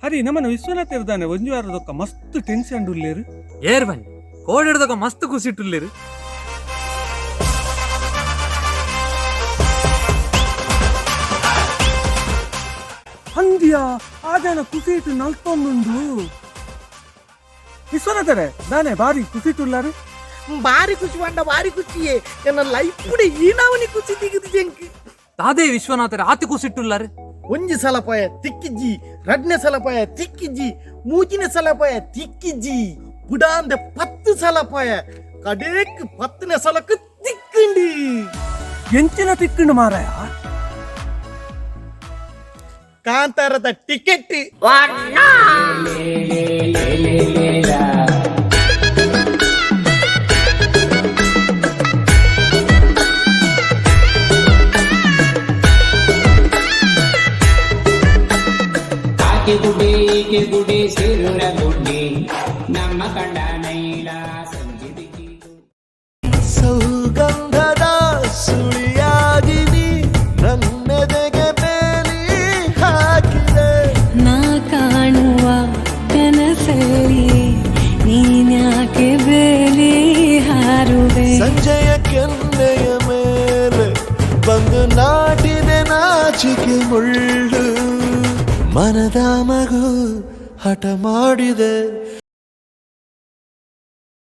ಅರಿ ನಮ್ಮನ ವಿಶ್ವನಾಥ್ ಒಂಜಿ ವಾರದೊಕ್ಕ ಮಸ್ತ್ ಟೆನ್ಷನ್ ಉಲ್ಲೇರು. ಏರ್ ಬನ್ನಿ ಕೋಡಿಡ್ದೊಕ್ಕ ಮಸ್ತ್ ಖುಷಿಟ್ಟುಲ್ಲೇರು. ಅಂದ್ಯಾ, ಆ ಜನ ಕುಸಿಟ್ಟು ನಲ್ತೊಂದುಂಡು. ವಿಶ್ವನಾಥರೇ, ದಾನೆ ಬಾರಿ ಕುಸಿಟ್ಟುಲ್ಲಾರು? ಬಾರಿ ಖುಷಿ ಪಂಡ ಬಾರಿ ಖುಷಿಯೇ. ಎನ್ನ ಲೈಫ್ ಈನಾವನಿ ಖುಷಿ ತಿಗುದು ಜಂಕ್. ತಾದೇ ವಿಶ್ವನಾಥರ ಆತಿ ಖುಷಿಟ್ಟುಲ್ಲಾರು. ಒಂಜಿ ಸಲ ಪೋಯ ತಿಕ್ಕಿಜ್ಜಿ, ರಡ್ನೇ ಸಲ ಪೋಯ ತಿಕ್ಕಿಜ್ಜಿ, ಮೂಜಿನ ಸಲ ಪೋಯ ತಿಕ್ಕಿಜ್ಜಿ, ಬುಡಾಂದೆ 10 ಸಲ ಪೋಯ, ಕಡೇಕ್ 10ನೇ ಸಲಕ್ಕೆ ತಿಕ್ಕಂಡಿ. ಎಂಚಿನ ತಿಕ್ಕಂಡು ಮಾರಾಯ? ಕಾಂತಾರದ ಟಿಕೆಟ್. ಕಾಕಿ ಗುಡಿ ಈಕೆ ಗುಡಿ ಸಿರುರ ಗುಡ್ಡಿ ನಮ್ಮ ಕಂಡ ನೈಲ ಸಂಜಿದಿಗಿ. ಸೌಗಂಧದ ಸುಳಿಯಾಗಿ ನೀ ನನ್ನೆದೆಗೆ ಬೇಲಿ ಹಾಕಿದೆ. ನಾ ಕಾಣುವ ಕನಸಲ್ಲಿ ನೀನ್ಯಾಕೆ ಬೇಲಿ ಹಾರುವೆ? ಸಂಜೆಯ ಕೆನ್ನೆಯ ಮೇಲೆ ಬಂದು ನಾಟಿದೆ ನಾಚಿಕೆ ಮುಳ್ಳು. ಮನದ ಮಗು ಹಠ ಮಾಡಿದೆ.